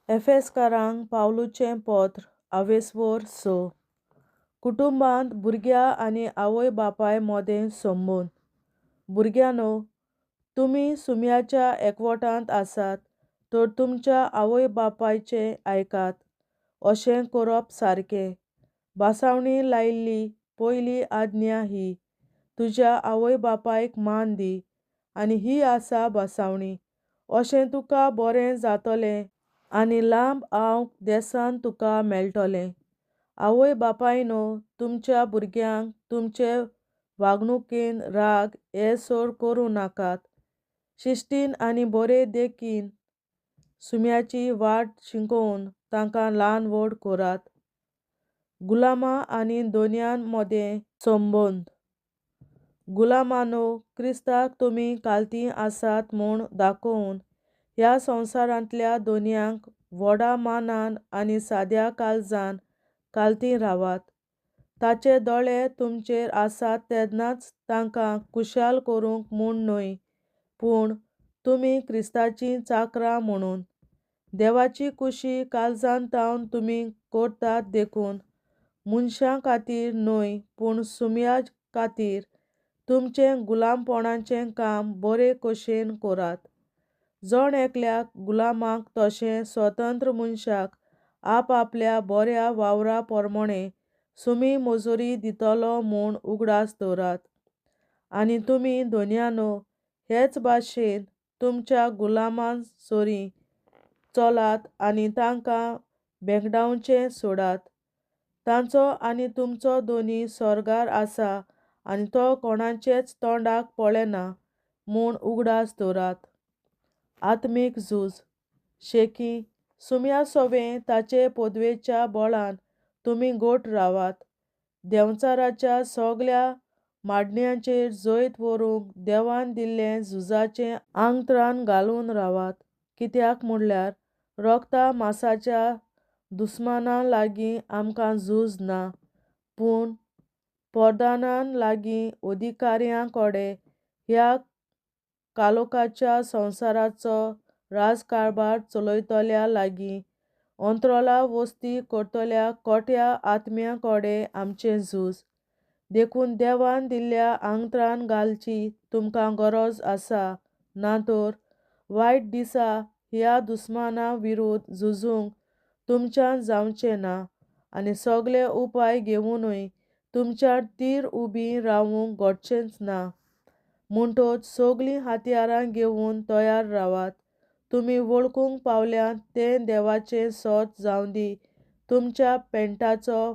एफेस्कारांक पावलूचें पत्र आवेस्वोर 6. कुटुंबांत भुरग्या आनी आवय बापाय मदें संबंद. भुरग्यांनो, तुमी सुम्याच्या एकवटांत आसात तर तुमच्या आवय बापायचें आयकात. अशें करप सारकें. भासावणी लायिल्ली पयली आज्ञा ही, तुज्या आवय बापायक मान दी, आनी ही आसा भासावणी, अशें तुका बरें जातलें आनी लांब आवक देसान तुका मेळटलें. आवय बापायनो, तुमच्या भुरग्यांक तुमचे वागणुकेन राग येसर करूं नाकात. शिस्तीन आनी बरे देखीन सुम्याची वाट शिकोवन तांकां ल्हान व्हड करात. गुलामां आनी दोनयान मदें संबंद. गुलामानो, क्रिस्ताक तुमी कालती आसात म्हूण दाखोवन ह्या संवसारांतल्या दोनयांक व्हडा मानान आनी साद्या काळजान कालती रावात. ताचे दोळे तुमचेर आसात तेन्नाच तांकां खुशाल करूंक म्हूण न्हय, पूण तुमी क्रिस्ताचीं चाकरां म्हणून. देवाची खुशी काळजान तावन तुमी करतात देखून मनशां खातीर न्हय पूण सुम्या खातीर तुमचें गुलामपणाचें काम बरे कशेन करात. जण एकल्याक गुलामाक तशें स्वतंत्र मनशाक आपआपल्या बऱ्या वावरा प्रमाणें सुमी मजुरी दितलो म्हूण उगडास दवरात. आनी तुमी दोनयानो हेच भाशेन तुमच्या गुलामां सरी चलात आनी तांकां भेंकडावचें सोडात. तांचो आनी तुमचो दोनी सर्गार आसा आनी तो कोणाचेच तोंडाक पळयना म्हूण उगडास दवरात. आत्मीक झूज. शेकी सुम्या सोवें ताचे पदवेच्या बळान तुमी गोट रावात. देंवचाराच्या सगल्या माडण्यांचेर जैत व्हरूंक देवान दिल्लें झुजाचें आंगत्रान घालून रावात. कित्याक म्हणल्यार रोगता मासाच्या दुस्माना लागीं आमकां झूज ना, पूण परदानान लागीं अधिकाऱ्यां कडेन, ह्या कालोकाच्या संवसाराचो राजकारभार चलयतल्या लागीं, अंत्रोला वस्ती करतल्या कोट्या आत्म्या कडेन आमचें झूज. देखून देवान दिल्ल्या आंगत्रान घालची तुमकां गरज आसा, ना तर वायट दिसा ह्या दुस्माना विरुद्ध झुजूंक तुमच्यान जावचें ना, आनी सगळे उपाय घेवनूय तुमच्या तीर उबी रावूंक घडचेंच ना. म्हणटच सगळीं हत्यारां घेवन तयार रावात. तुमी वळखूंक पावल्यात तें देवाचें सत जावं दी तुमच्या पेंटाचो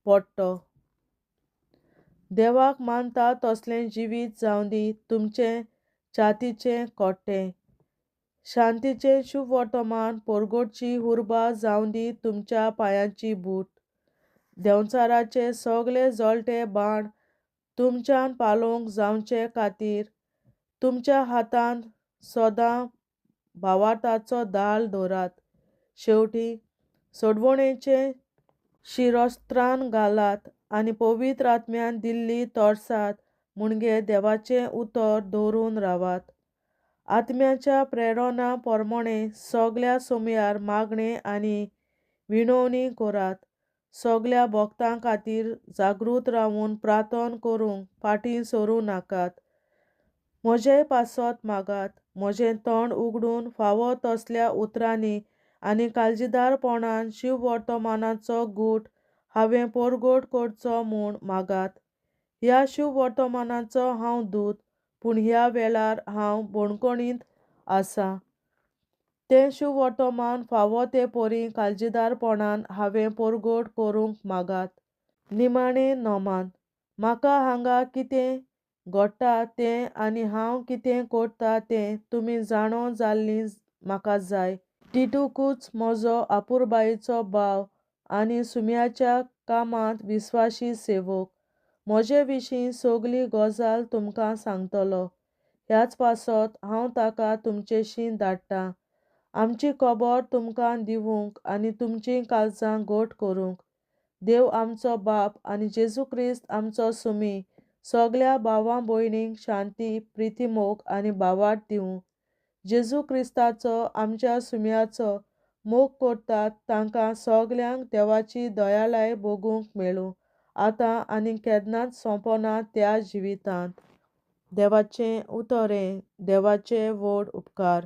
पट्टो. देवाक मानता तसलें जिवीत जावं दी तुमचें छातीचें कोट्टें. शांतीचें शुभवर्तमान परगटची उर्बा जावं दी तुमच्या पांयांची बूट. देंवचाराचे सगळे जळटे बाण तुमच्यान पालोवंक जावचे खातीर तुमच्या हातांत सदां भावार्थाचो दाळ दवरात. शेवटी सोडवणेचें शिरस्त्रान घालात आनी पवित्र आत्म्यान दिल्ली तोरसात म्हणजे देवाचें उतर दवरून रावात. आत्म्याच्या प्रेरणा प्रमाणें सगल्या समयार मागणें आनी विनवणी करात. सगल्या भक्तां खातीर जागृत रावून प्रार्थना करूंक फाटीं सरूं नाकात. म्हजेय पासत मागात, म्हजें तोंड उगडून फावो तसल्या उतरांनी आनी काळजीदारपणान शिववर्तमानाचो गूट हांवें परगट करचो म्हूण मागात. ह्या शिववर्तमानाचो हांव दूत, पूण ह्या वेळार हांव बणकोणींत आसा. तें शुभवर्तमान फावो ते परी काळजीदारपणान हांवें परगट करूंक मागात. निमाणें नोमान, म्हाका हांगा कितें घडटा तें आनी हांव कितें करता तें तुमी जाणो जाल्लीं म्हाका जाय. टिटूकूच म्हजो आपुरबायेचो भाव आनी सुम्याच्या कामांत विस्वाशी सेवक म्हजे विशीं सगली गजाल तुमकां सांगतलो. ह्याच पासत हांव ताका तुमचेशी धाडटां, आमची खबर तुमकां दिवंक आनी तुमचीं काळजां घट करूंक. देव आमचो बाप आनी जेजू क्रिस्त आमचो सुमी सगल्या भावां भयणींक शांती, प्रिती, मोग आनी भावार्थ दिवं. जेजू क्रिस्ताचो आमच्या सुम्याचो मोग करतात तांकां सगल्यांक देवाची दयाळाय भोगूंक मेळूं, आतां आनी केन्नाच सोंपना त्या जिवितांत. देवाचें उतर हें देवाचे व्हड उपकार.